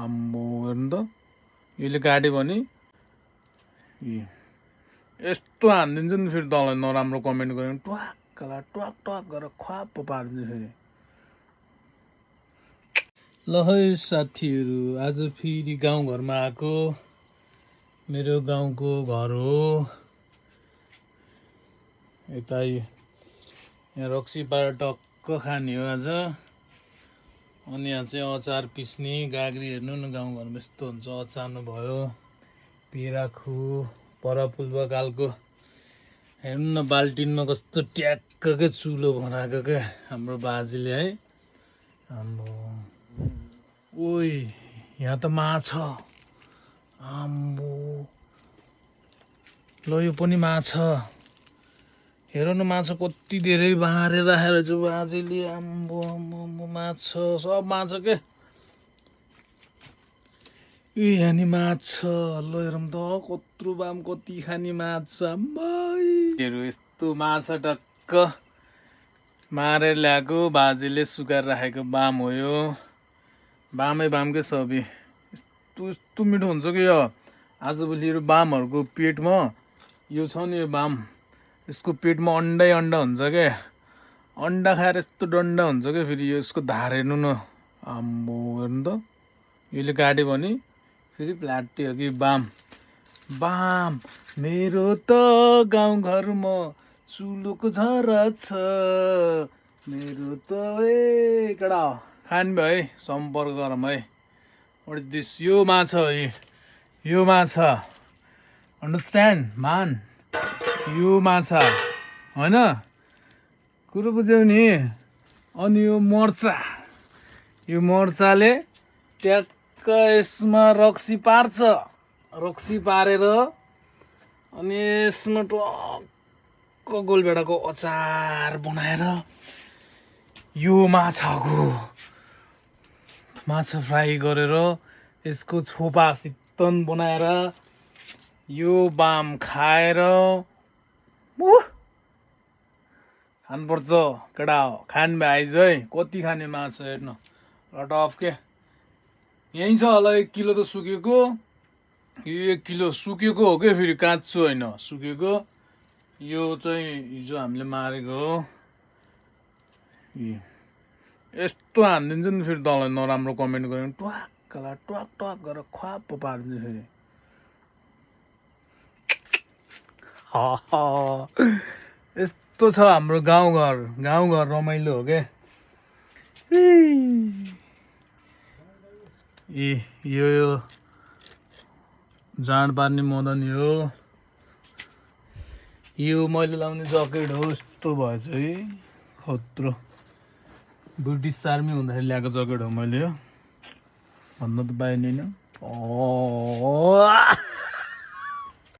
आम्बो हेर्नु त यसले काट्यो भने यस्तो हानिदिन्छु नि फेरि तँलाई नराम्रो कमेन्ट गऱ्यो भने ट्वाक्कला ट्वाक ट्वाक गरेर ख्वाप्प पारिदिन्छु फेरि। ल है साथीहरू, आज फेरि गाउँघरमा आएको। मेरो गाउँको घर हो यता। यहाँ रक्सीबाट टक्क खाने हो आज। अनि यहाँ चाहिँ अचार पिस्ने गाग्री। हेर्नु न गाउँघरमा यस्तो हुन्छ। अचार्नु भयो पिराखु परपुल्वकालको। हेर्नु न बाल्टिनमा कस्तो ट्याक्ककै चुलो बनाएको क्या हाम्रो बाजेले है। आम्बो ओइ यहाँ त माछा। आम्बो ल यो पनि माछा। हेर न माछा कति धेरै बाँडेर राखेर चाहिँ बाजेले। आम्बो आम्बो माछा सब माछा के। यहाँ नि माछा। ल हेरौँ त कत्रो बाम कति खाने माछा। यस्तो माछा टक्क मारेर ल्याएको बाजेले सुकाएर राखेको बाम हो यो। बामै बामकै सबै यस्तो मिठो हुन्छ कि यो। आजभोलि यो बामहरूको पेटमा यो छ नि यो बाम, यसको पेटमा अन्डै अन्डा हुन्छ क्या। अन्डा खाएर यस्तो डन्डा हुन्छ क्या फेरि। यसको धार हेर्नु न। आम्बो हेर्नु त यसले काट्यो भने फेरि प्लाट्यो कि बाम। बाम मेरो त गाउँघरमा चुलोको झरा छ। मेरो त ए केटा खाने भयो है सम्पर्क गरौँ है। What is this? यो माछा हो यो माछा। अन्डरस्ट्यान्ड मान? यो माछा होइन कुरो बुझ्यौ नि। अनि यो मर्चा। यो मर्चाले ट्याक्क यसमा रक्सी पार्छ। रक्सी पारेर अनि यसमा टक्क गोलभेडाको अचार बनाएर यो माछा फ्राई गरेर यसको छोपा सित्तन बनाएर यो बाम खाएर खानुपर्छ केटा। खानु भए आइज है। कति खाने माछा हेर्नु लट अफ के। यहीँ छ होला 1 किलो त सुकेको। यो 1 किलो सुकेको हो क्या फेरि काँचो होइन सुकेको। यो चाहिँ हिजो हामीले मारेको हो। यस्तो हानिदिन्छु नि फेरि तँलाई नराम्रो कमेन्ट गऱ्यो भने ट्वाक्कला ट्वाक ट्वाक गरेर ख्वाप्प पारिदिन्छु फेरि। यस्तो छ हाम्रो गाउँघर। गाउँघर रमाइलो हो क्या। यो जाँड पार्ने मदन हो। यो मैले लाउने ज्याकेट हो। यस्तो भएछ है खत्रो। ब्रिटिस आर्मी हुँदाखेरि ल्याएको ज्याकेट हो मैले यो। भन्न त पाइँदैन।